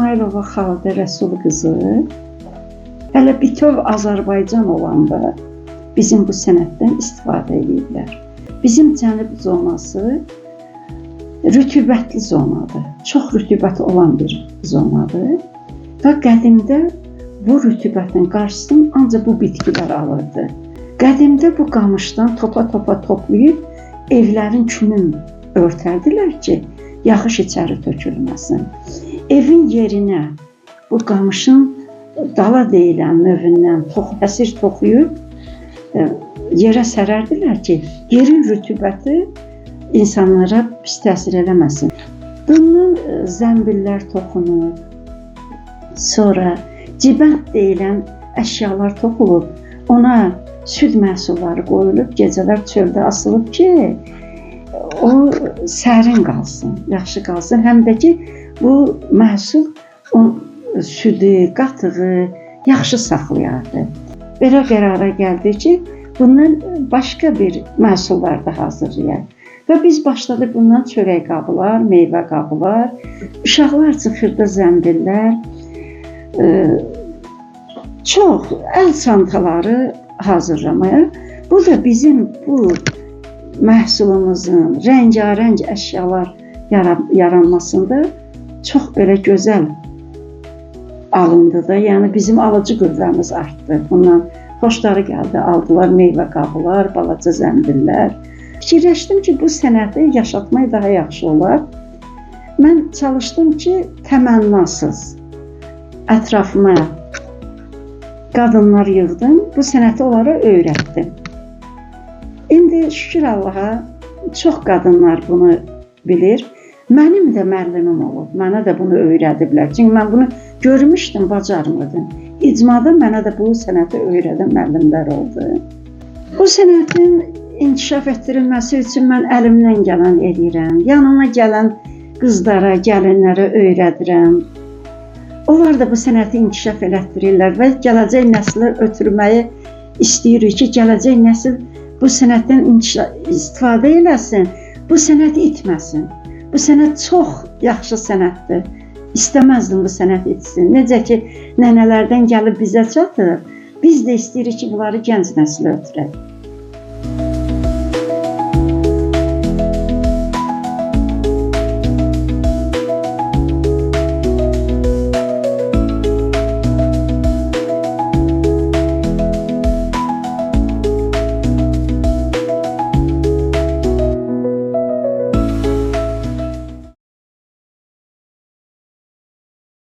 İsmayılova Xalidə Rəsul qızı hələ bütöv Azərbaycan olanda bizim bu sənətdən istifadə ediblər. Bizim cənub zonası rütubətli zonadır. Çox rütubət olan bir zonadır. Və qədimdə bu rütubətin qarşısını ancaq bu bitkilər alırdı. Qədimdə bu qamışdan topa-topa toplayıb evlərin kümün örtərdilər ki, yağış içəri tökülməsin. Evin yerinə bu qamışın dala deyilən növündən həsir toxuyub yerə sərərdilər ki, yerin rütubəti insanlara pis təsir eləməsin. Bundan zəmbillər toxunub, sonra cibənd deyilən əşyalar toxulub, ona süd məhsulları qoyulub, gecələr çöldə asılıb ki, o sərin qalsın, yaxşı qalsın. Həm də ki, bu məhsul o südü, qatığı yaxşı saxlayardı. Belə qərara gəldi ki, bundan başqa bir məhsullar da hazırlayaq. Və biz başladıq bundan çörək qablar, meyvə qablar, uşaqlar üçün xırda zəmbillər, çox əl çantaları hazırlamaya. Bu da bizim bu məhsulumuzun rəngarəng əşyalar yaranmasında çox belə gözəl alındı da. Yəni bizim alıcı qüvvəmiz artdı. Bundan xoşları gəldi, aldılar meyvə qablar, balaca zəmbillər. Fikirləşdim ki, bu sənəti yaşatmaq daha yaxşı olar. Mən çalışdım ki, təmənnasız ətrafıma qadınlar yığdım, bu sənəti onlara öyrətdim. İndi şükür Allaha, çox qadınlar bunu bilir. Mənim də müəllimim olub, mənə də bunu öyrədiblər. Çünki mən bunu görmüşdüm, bacarmırdım. İcmada mənə də bu sənəti öyrədən müəllimlər oldu. Bu sənətin inkişaf etdirilməsi üçün mən əlimdən gələn eləyirəm. Yanıma gələn qızlara, gəlinlərə öyrədirəm. Onlar da bu sənəti inkişaf elətdirirlər və gələcək nəslə ötürməyi istəyirik ki, gələcək nəsil bu sənətdən istifadə eləsin, bu sənət itməsin. Bu sənət çox yaxşı sənətdir. İstəməzdim bu sənət itsin. Necə ki, nənələrdən gəlib bizə çatır, biz də istəyirik ki, bunları gənc nəslə ötürək.